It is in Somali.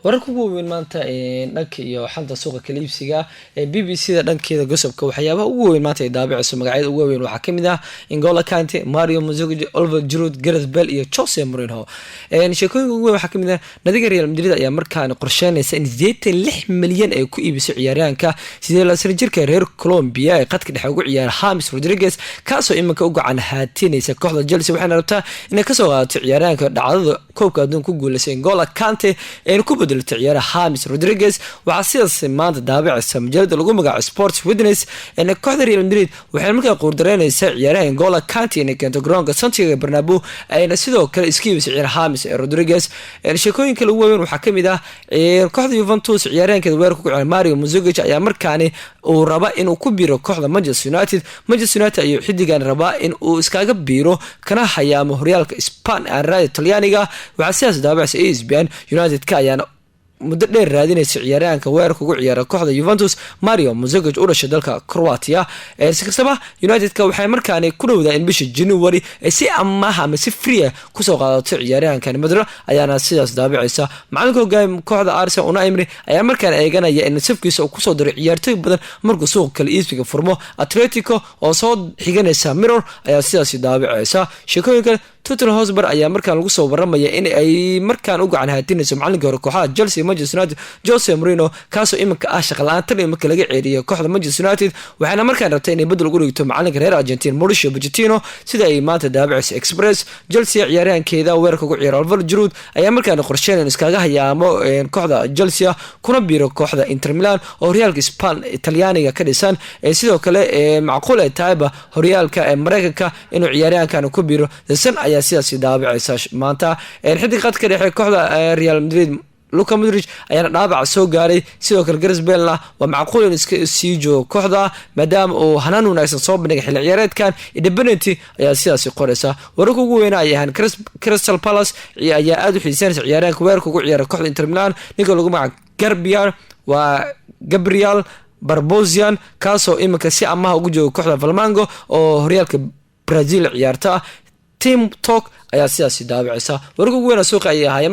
Wararka ugu waaweyn maanta dhanka iyo xanta suuqa kala iibsiga, BBC da dhankeeda gosobka, waxyaabaha ugu waaweyn maanta ay daabacayso, magacyada ugu waaweyn waxaa kamid ah N'Golo Kante, Mario Mandzukic, Olivier Giroud, Gareth Bale iyo Jose Mourinho. Sheekooyinka ugu weyn waxaa kamid ah nadiga Real Madrid ayaa markaan qorsheynaysa in 86 milyan ay ku iibiso ciyaaryahanka 28 jirka reer Colombia ee qadka dhexe ugu ciyaara, James Rodriguez, kaasoo iminka u gacan haatinaysa kooxda Chelsea. Waxayna rabtaa inay kasoo qaadato ciyaaryahanka dhacdada koobka adduunka ku guuleysay, N'Golo Kante, ayna ku bedelato ciyaaraha James Rodriguez. Waxaa sidaas maanta daabacaysa majalada lagu magacaabo Sports Witness. Kooxda Real Madrid waxay markaa quurdareynaysaa ciyaaraha N'Golo Kante inay keento garoonka Santiago Bernabeu, ayna sidoo kale iska iibisay ciyaaraha James Rodriguez. Sheekooyinka lagu waaweyn waxaa kamid ah kooxda Juventus ciyaaryahankeeda weerarka ku ciyaara, Mario Mandzukic, ayaa markaani uu raba inuu ku biiro kooxda Manchester United. Manchester United ayuu xidigan rabaa in uu iskaga biiro kana hayaamo horyaalka Span aan raadi Talyaaniga. Waxaa sidaas daabacaysa ESPN. United-ka ayaana muddo dheer raadinaysa ciyaaryahanka weerarka ugu ciyaara kooxda Juventus, Mario Mandzukic, u dhashay dalka Croatia. Si kastaba, United-ka waxay markaani ku dhowdaa in bisha January ay si amaaha ama si free ah kusoo qaadato ciyaaryahankan. Madro ayaana sidaas daabicaysa. Macalinka hogaami kooxda Arsenal, Unai Emery, ayaa markaan eeganaya in safkiisa uu kusoo diray ciyaartoy badan markuu suuqa kala iibsiga furmo. Atletico oo soo xiganaysa Mirror ayaa sidaasi daabicaysa. Sheekooyinka Tottenham Hotspur ayaa markaan lagu soo waramaya in ay markaan u gacan haatinayso macalinkii hore kooxaha Chelsea, Manchester United, Jose Mourinho, kaasoo iminka ah shaqa la-aan tan iminka laga ceeriyay kooxda Manchester United. Waxayna markaan rabtay inay bedel ugu dhigto macalinka reer Argentine, Mauricio Pochettino, sida ay maanta daabacaysa Express. Chelsea ciyaaryahankeeda weerarka ugu ciyaara, Olivier Giroud, ayaa markaan qorsheyn in iskaga hayaamo kooxda Chelsea kuna biiro kooxda Inter Milan oo horyaalka Span Talyaaniga ka dhisan. Sidoo kale macquul ay tahayba horyaalka Mareykanka inuu ciyaaryahankan ku biiro. The Sun ayaa sidaasi daabacaysa maanta. Xidig qadka dhexe kooxda Real Madrid, Luka Modric, ayaana dhaabaca soo gaaray. Sidoo kale Gareth Bale-na waa macquul in iska sii joogo kooxda maadaama uu hanaan wanaagsan soo bandhigay xilli ciyaareedkan. Independent ayaa sidaasi qoraysa. Wararka ugu weyna ay ahaan, Crystal Palace ayaa aada u xiisanaysa ciyaaryahanka weerarka ugu ciyaara kooxda Inter Milan, ninka lagu magaca Gabriel, waa Gabriel Barbosian, kaasoo iminka si amaha ugu jooga kooxda Flamengo oo horyaalka Brazil ciyaarta. Team Talk ayaa sidaasi daabacaysa. Wararka ugu weyna suuqa ayay ahaayeen.